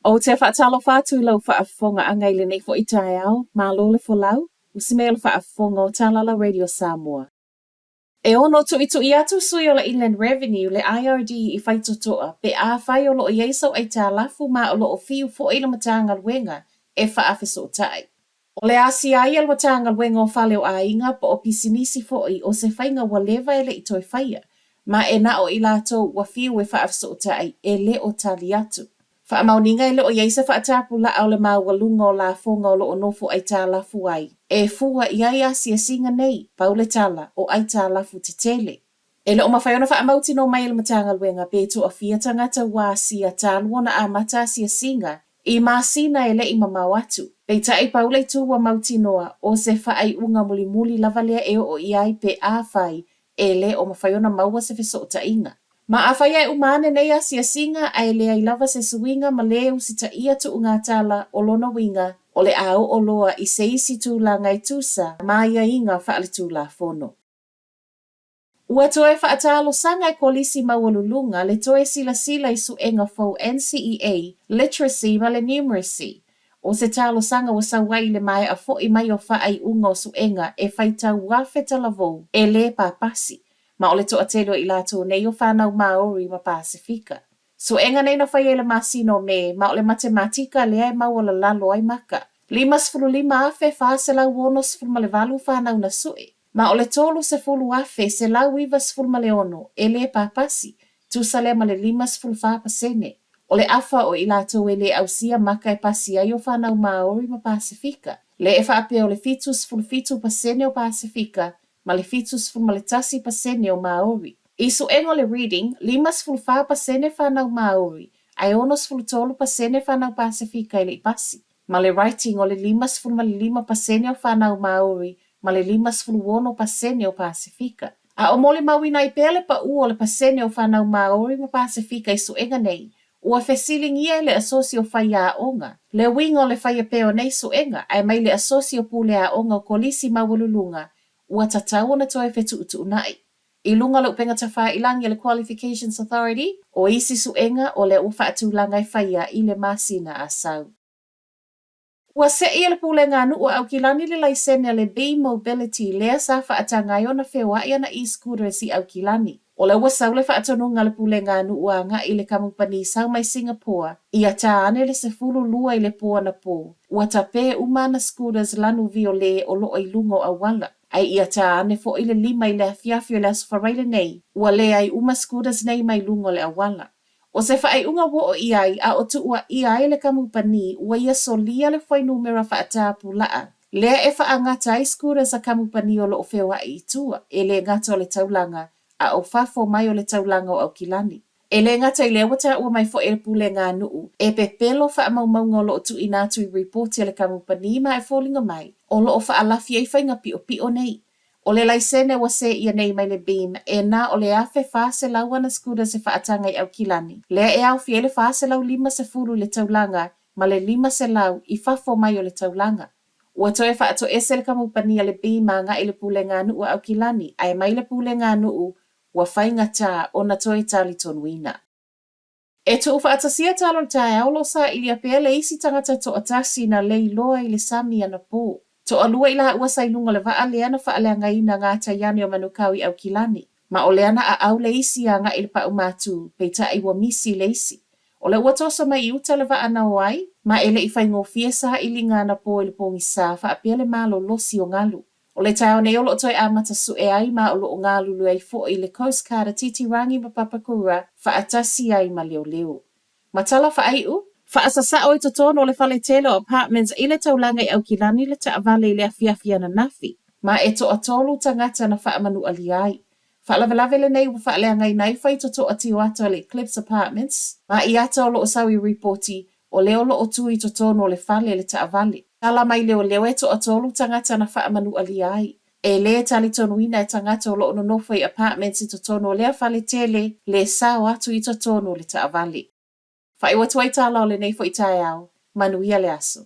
Ou te faatalofa atu i lau faafofogaaga i lenei foi taeao, malo le folau, usi mai o le faafofoga o Talala Radio Samoa. E ono tuitui atu sui o le Inland Revenue, le IRD i faitotoa pe afai o lo o i ai sou aitalafu ma o lo o fiu foi le Matagaluega e faafesootai. O le asia ai e le Matagaluega o Fale o Aiga po o Pisinisi foi o se faiga ua leva e le i toe faia, ma e na o i latou ua fiu e faafesootai e le o tali atu. Faamaoniga e le o i ai se faatapulaa o le maualuga o lafoga o lo o nofo aitalafu ai e fua i ai asiasiga nei, pau le tala, o aitalafu tetele. E le o mafai ona faamautinoa mai e le Matagaluega pe toafia tagata ua asia talu ona amata asiasiga i masina e le i mamao atu. Peitai, pau le itu ua mautinoa, o se faaiuga mulimuli lava lea e oo i ai pe afai e le o mafai ona maua se fesootaiga. Ma afai ae uma ane nei asiasiga ae leai lava se suiga ma lē usitaia tuugatala, o lona uiga, o le a oo loa i se isi tulaga e tusa ma aiaiga faaletulafono. Ua toe faatalosaga e Kolisi Maualuluga le toe silasila i suega fou NCEA, Literacy ma le Numeracy. O se talosaga ua sau ai i le maea foi mai o faaiuga o suega e faitau 1,000 talavou e lē papasi, ma o le toatele o i latou nei o fanau Māori ma Pasefika. Suega nei na faia i le masina o Me, ma o le matematika lea e maualalalo ai maka. 55,468 fanau na sue, ma o le 30,196 e lē papasi, tusa lea ma le 54%. O le afa o i latou e lē ausia maka e pasi ai o fanau Māori ma Pasefika, lea e faapea o le 77% o Pasefika ma le 71% o Māori. I suega o le Reading, 54% fanau Māori, ae 63% fanau Pasefika e le i pasi. Ma le Writing o le 55% o fanau Māori ma le 56% o Pasefika. A o molimauina ai pea le paū o le pasene o fanau Māori ma Pasefika i suega nei, ua fesiligia e le Asosi o Faiaoga le uiga o le faia pea o nei suega, ae mai le Asosi o Pule Aoga o Kolisi Maualuluga ua tatau ona toe fetuutuunai. I luga o le upega tafailagi a le Qualifications Authority, o isi suega o lea ua faatulaga e faia i le masina a sau. Ua seʻi e le Pulega a Nuu o Aukilani le laisene a le Bee Mobility lea sa faataga ai ona feoaʻi ana e-scooters i Aukilani. O lea ua sau le faatonuga a le Pulega a Nuu agai i le kamupani sau mai Singapore ia tā ane le 12 i le po anapō, ua tapē uma ana scooters lanu viole o lo o i luga o auala. Ae ia tā ane foi le 5 i le afiafi o le Aso Faraile nei, ua leai uma scooters nei mai luga o le auala. ʻO se faaiuga ua oo i ai a o tuuaia ai le kamupani ua ia solia le fuainumera faatapulaa lea e faagata ai scooters a kamupani o lo o feoaʻi i tua, e le gata o le taulaga a o fafo mai o le taulaga o Aukilani. E le gata i lea ua taua mai foi e le Pulega a Nuu e pepelo faamaumauga o lo o tuuina atu i ripoti a le kamupani ma e foliga mai o lo o faalafi ai faiga piʻopiʻo nei. O le laisene ua seʻia nei mai le Beam e na o le 1400 ana scooters e faataga i Aukilani, lea e aofia ai le 450 i le taulaga ma le 500 i fafo mai o le taulaga. Ua toe faatoese le kamupani a le Beam agai i le Pulega a Nuu a Aukilani, ae mai le Pulega a Nuu ua faigata ona toe talitonuina. E tuufaatasia tala o le taeao o lo o sailia pea le isi tagata toatasi na lei loa i le sami anapō. Toalua i laua sa i luga o le vaa lea na faaleagaina gatai ane o Manukau i Aukilani. Ma o lea na aau le isi agai i le paumātū, peitai ua misi le isi. O lea ua toso mai i uta le vaa na o ai, ma e le i faigofie sailiga anapō i le pogisa faapea le malolosi o galu. O le taeao nei o lo o toe amata sue ai ma o lo o galulue ai foi le Coast Guard a Titirangi ma Papakura faatasi ai ma leoleo. Ma tala faaiu, Faasasao i totonu o le fale tele o apartments i le taulaga i Aukilani le taavale i le afiafi ananafi, ma e toatolu tagata na faamanualia ai. Faalavelave lenei ua faaleagaina ai faitotoa tioata o le Eclipse Apartments, ma i ata o lo o sau i ripoti o lea o lo o tu i totonu o le fale le taavale. Tala mai leoleo e toatolu tagata na faamanualia ai. E lē talitonuina e tagata o lo o nonofo i apartments i totonu o lea fale tele le sao atu i totonu o le taavale. Faaiu atu ai tala o lenei foi taeao. Manuia le aso.